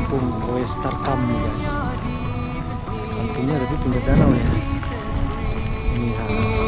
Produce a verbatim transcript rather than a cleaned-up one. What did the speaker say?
Kampung Westarkam, guys. Kampungnya tapi pinggir danau, ya. Ini, ha.